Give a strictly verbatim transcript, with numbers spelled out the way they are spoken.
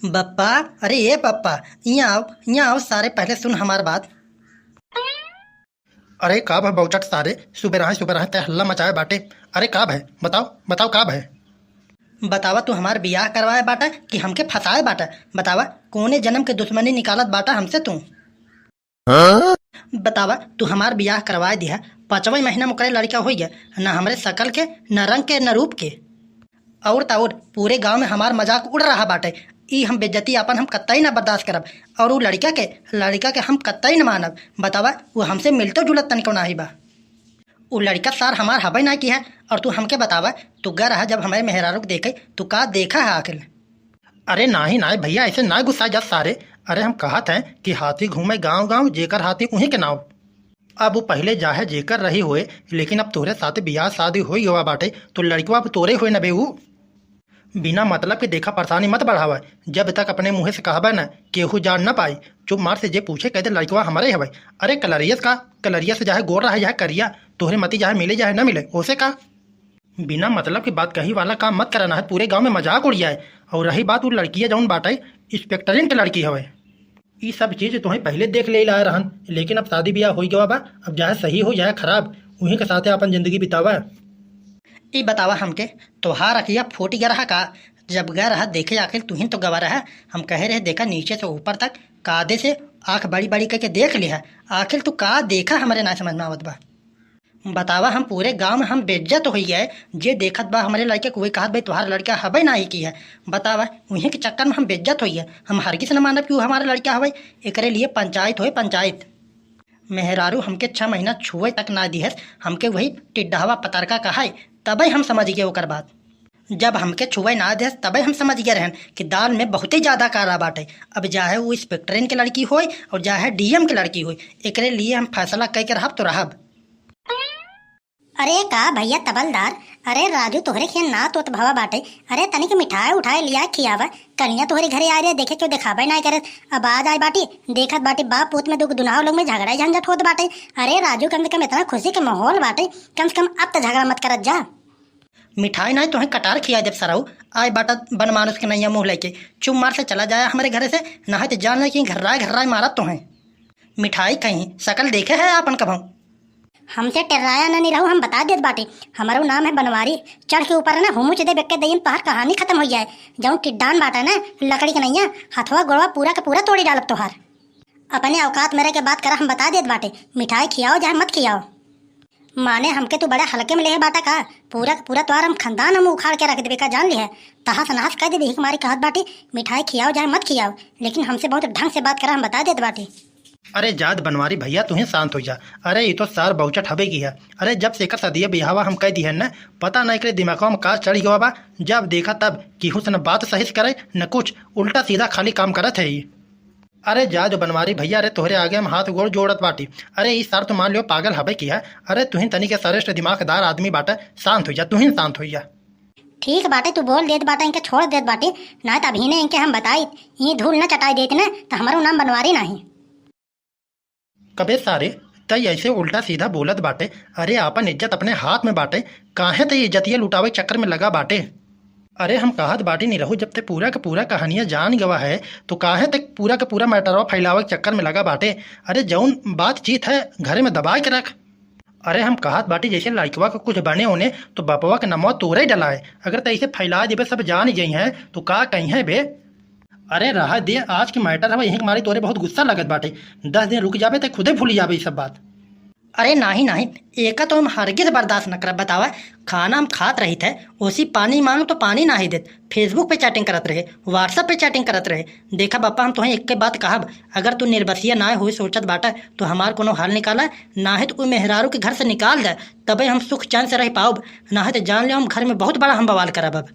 बप्पा, अरे ए बप्पा, इहाँ आव, इहाँ आव सारे, पहिले सुन हमार बात। अरे का भय बौचट सारे, सुबेरहे सुबेरहे तैं हल्ला मचाए बाटे। अरे का भय, बताओ, बताओ का भय? बतावा, तू हमार बियाह करवाए बाटा कि हमके फँसाए बाटा? बतावा, कौने जनम के दुश्मनी निकालत बाटा हमसे तू? हाँ? बतावा, तू हमार बियाह करवाए दिहा, पाँचवा महीना में ओकरे लड़का होइ गया, न हमरे शकल के, न रंग के, न रूप के। और त और पूरे गाँव में हमार मजाक उड़ रहा बाटे। ई हम बेइज्जती आपन हम कतई ना बर्दाश्त करब। और उ लड़का के, लड़का के हम कतई न मानब। बतावा, उ हमसे मिलतो जुलत तनिको नाही बा। उ लड़का सार हमार हबे ना किहा, और तू हमके बतावा, तू गा रहा जब हमरे मेहरारू के देखे, तू का देखा है आखिर? अरे नाही, नाही भैया, ऐसे ना गुस्सा जा सारे। अरे हम कहत हैं कि हाथी घूमे गाँव गाँव, जेकर हाथी उहीं के नाव। अब उ पहिले जाहे जेकर रही होए, लेकिन अब तोहरे साथे बियाह शादी होइ गवा बाटे, तो लड़कवा अब तोरे होए न बे उ। बिना मतलब के देखा परेशानी मत बढ़ावा। जब तक अपने मुँहे से कहबा न, केहू जान न पाई। चुप मार से जे पूछे कह दे लड़कवा हमरे हवे। अरे कलरिया से का, कलरिया से जाहे गोर रहे जाहे करिया, तोहरे मती जाहे मिले जाहे न मिले, ओसे का? बिना मतलब के बात कही वाला काम मत करा, ना है पूरे गाँव में मजाक उड़ जाए। और रही बात उ लड़किया जौन बाटे, इंस्पेक्टरिन के लड़की हवे। ई सब चीज तोहें पहिले देख ले लाए रहन, लेकिन अब शादी बियाह होइ गवा बा, अब जाहे सही हो जाहे खराब, उहीं के साथे आपन जिंदगी बितावा। ई बतावा हमके, तोहार अखिया फूट गया रहा का? जब गया रहा देखे आखिर तुहिन तो गवा रहा, हम कहे रहे देखा नीचे से ऊपर तक कादे से आँख बड़ी बड़ी करके देख लिहा, आखिर तू का देखा हमरे ना समझ में आवत बा। बतावा, हम पूरे गांव में हम बेइज्जत होइ गए, जे देखत बा हमरे लड़के के, वही कहत बा, "तोहार लड़का हबे नाही की है।" बतावा, उहीं के चक्कर में हम बेइज्जत होइ गए। हम हरगिज न मानब कि उ हमारा लड़का हवे। एकरे लिए पंचायत होए, पंचायत। मेहरारू हमके छह महीना छुए तक ना दिहस, हमके वही टिड्ढहवा पतरका कहाए, तबे हम समझ गए ओकर बात। जब हमके छुए ना दिहस, तबे हम समझ गए रहन कि दाल में बहुते ज्यादा काला बाटे। अब चाहे उ इंस्पेक्टरन के लड़की होए और चाहे डीएम के लड़की होए, एकरे लिए हम फैसला कई के रहब तो रहब। अरे का भैया तबलदार, अरे राजू तोहरे खिया ना तोत भवा बाटे, अरे तनिक मिठाई उठाई लिया खियावा, कनिया तोहरे घरे आए रहे देखे क्यों देखाबे ना करे, अब आ जाए बाटी, देखत बाटी बाप पूत में दुख दुनाव लोग में झगड़ा झंझट होत बाटे। अरे राजू कम से कम इतना खुशी के माहौल बाटे, कम से कम अब त झगड़ा मत करत जा। मिठाई नाई तोहे कटार खिया देब सरऊ, आए बाटा बनमानुस के नैया मुँह लेके, चुप मार से चला जाया हमरे घरे से, ना है त जान ले कि घर्राए घर्राए मारत तोहे। मिठाई कहीं, शकल देखे है आपन कभऊ? हमसे टेर्राया न निरहू, हम बता देत बाटी। हमरो नाम है बनवारी। चढ़ के ऊपर ना हुमुच देब एक्के दइयन तोहार कहानी खतम होइ जाए। जौन टिड्डान बाटा ना, लकड़ी के नैया, हथवा गोड़वा पूरा के पूरा तोड़ी डालब तोहार। अपने औकात में रह के बात करा, हम बता देत बाटी। मिठाई खियाओ चाहे मत खियाओ। माने हमके तू बड़ा हल्के में लेहे बाटा का? पूरा के पूरा तोहार हम खानदान हम उखाड़ के रख देबे का, जान लिहे। तहस नहस कर देबे, हिक मारी कहत बाटी, मिठाई खियाओ चाहे मत खियाओ, लेकिन हमसे बहुत ढंग से बात करा, हम बता देत बाटी। अरे जात बनवारी भैया, तुहीं शांत होइ जा। अरे ई तो सार बौचट हबे की है। अरे जब से एकर सदिया बियाहवा हम कह दिहन न, पता न एकरे दिमागवा में का चढ़ गवा बा। जब देखा तब केहू से न बात सही से करे न कुछ, उल्टा सीधा खाली काम करत है ई। अरे जात बनवारी भैया, अरे तोहरे आगे हम हाथ गोड़ जोड़त बाटी। अरे ई सार तो मान लियो पागल हबे की है। अरे तुहीं तनी के श्रेष्ठ दिमागदार आदमी बाटे, शांत होइ जा, तुहीं शांत होइ जा। ठीक बाटे, तू बोल देत बाटे, इनके छोड़ देत बाटे, ना त अभी ने इनके हम बताई, ई धूल न चटाई देत न, त हमरो नाम बनवारी नाही। कबे सारे, तई ऐसे उल्टा सीधा बोलत बाटे? अरे, आपन इज्जत अपने हाथ में बाटे, काहे तई इज्जतिया लुटावे के चक्कर में लगा बाटे? अरे, हम कहत बाटी निरहू, जब ते पूरा के पूरा कहानिया जान गवा है, तो काहे ते पूरा के पूरा मैटरवा फैलावे के चक्कर में लगा बाटे? अरे, जौन बातचीत है, घरे में दबाए के रख। अरे, हम कहत बाटी, जैसे लड़कवा के कुछ बने होने, तो बपवा के नमवा तोरे डलाए। अगर ते ऐसे फैला देबे, सब जान जइहें, तो का कहिहें बे? अरे रहा दे, आज के मैटर हवे, यही के मारे तोरे बहुत गुस्सा लगत बाटे। दस दिन रुक जाबे त खुदे भूल जाबे ई सब बात। अरे नाही नाही, एका तो हम हरगिज बर्दाश्त न करब। बतावा, खाना हम खात रहित है, ओसी पानी मांग तो पानी नाही देत, Facebook पे चैटिंग करत रहे, WhatsApp पे चैटिंग करत रहे। देखा बप्पा, हम तोहे एक बात कहब, अगर तू निर्बसिया ना होई सोचत बाटा तो हमार कोनो हल निकाला, नाहित उ मेहरारू के घर से निकाल दे, तबे हम सुख चैन से रह पाउब, नाहित जान ले हम घर में बहुत बड़ा हम बवाल करब अब।